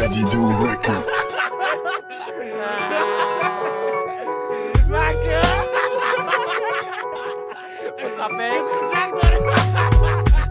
Daddy Do Record.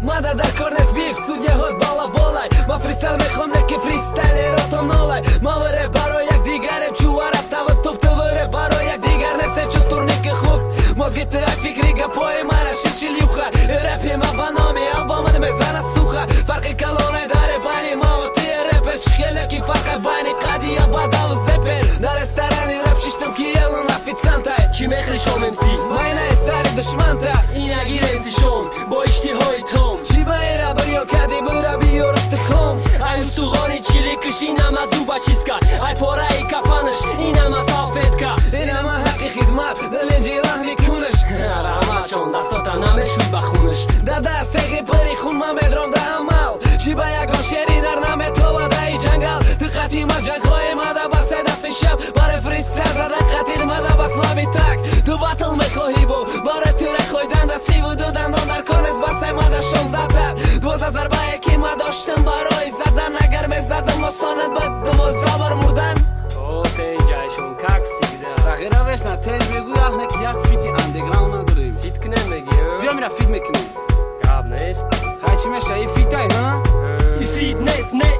Мада дар кор нест биф, судьяҳот балаболай. Ма фристайл мехом, не ки фристайли ротом нолай. Ма вре барои якдигарем, чу варатаву туп. Ту вре барои якдигар несте, чу турники хуб. Мозги ту ай фикри гапои мара шичилюха. Рэпи ма ба номи албомат мезанад суха. Фарқи калонай даре байни маву ти рэпер. Чӣ хеле ки фарқе байни қадия бадаву зепер. Дар ресторани рэп шиштам, ки елон официантай. Чӣ мехӯри шом, МС? Майнаи сари душманта. Инагир МС шом бо иштиҳои том. Чӣ ба ира бирё кади, бура биёришти хом. Ай устуғони чиликиш, инама зубочистка, ай пораи кафанаш, инама салфетка. Инама ҳаққи хизмат, дилинҷи лаҳми кунаш. Раҳматшон, дастота намешӯй ба хунаш. Да даст теғи пири хун, ман медром да амал. Чӣ ба ягон шери нар наметовад аи ҷангал. Ту хати ма ҷангҳои мада басай дасти шаб. Барои фристайл зада хатир мада бас лаби так. Ту батл мехоҳӣ, бо барои тура хойдан да 32 дандон дар кор нест, басай мада 16та. 12 зарбае ки ма доштам барои задан, агар мезадам, осонат ба 12 бор мурдан. Тенҷайшон, как всегда. Сағира вешна тенҷ мегӯ, яхне ки як фити андеграунд надорем. Фит кунем, меги? Биё, мира фит мекунем. Гап нест. Хай, чӣ меша, и фитай, ҳа? И фит нест, не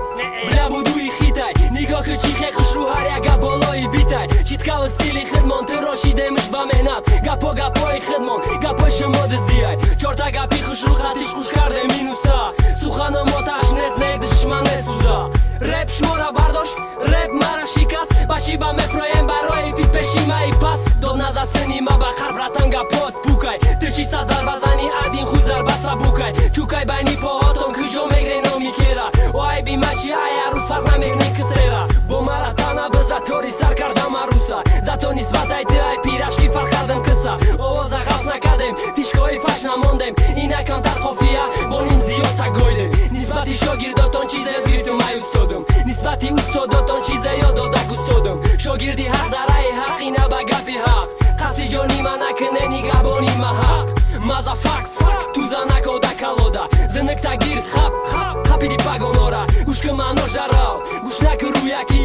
бля, будуи хитай. Нигоҳ ки чӣ хе хушрӯ, ҳар як гап болои битай. Читкаву стили хидмон ту рошидемиш ба меҳнат. Гапо гапои хидмон, гапои шумо дуздияй. Чорта гапи хушрӯ хатиш хуш кардем минуса. Суханом оташ нест, не душман несӯза. Рэп шуморо бардошт, рэп мара шикаст. Ба чӣ ба мефроем барои фит пеши маи пас. Дод наза сини ма ба қар, братан, гапот пукай. Ту чӣ сад зарба зани, адин худ зарба сабукай. Чукай байни поҳотон куҷо мегре номи кера. О айби ма чи, ай арӯз фарқ намекунӣ кисера. Бо мара тана биза, тори сар кардам арӯса. Зато нисбат ай ту ай пирашки фарқ кардам киса. Овоза ғафс накардем, фишкои фаш намондем. Ина камтар қофия, бо ним зиёд тагоидем. Нисбати шогирдотон чизе ёд гирифтум ай устодам. Нисбати устодотон чизе ёд додак устодам. Шогирди ҳақ дараи ҳақ, ина ба гапи ҳақ. Қасди ҷони ма накуне, нигаҳбони ма ҳақ. Маза фак фак, туза накода калода. Зиникта гир, хап хап, қапиди пагонора. Гӯш ки манош дарав, гӯш наки рӯякӣ.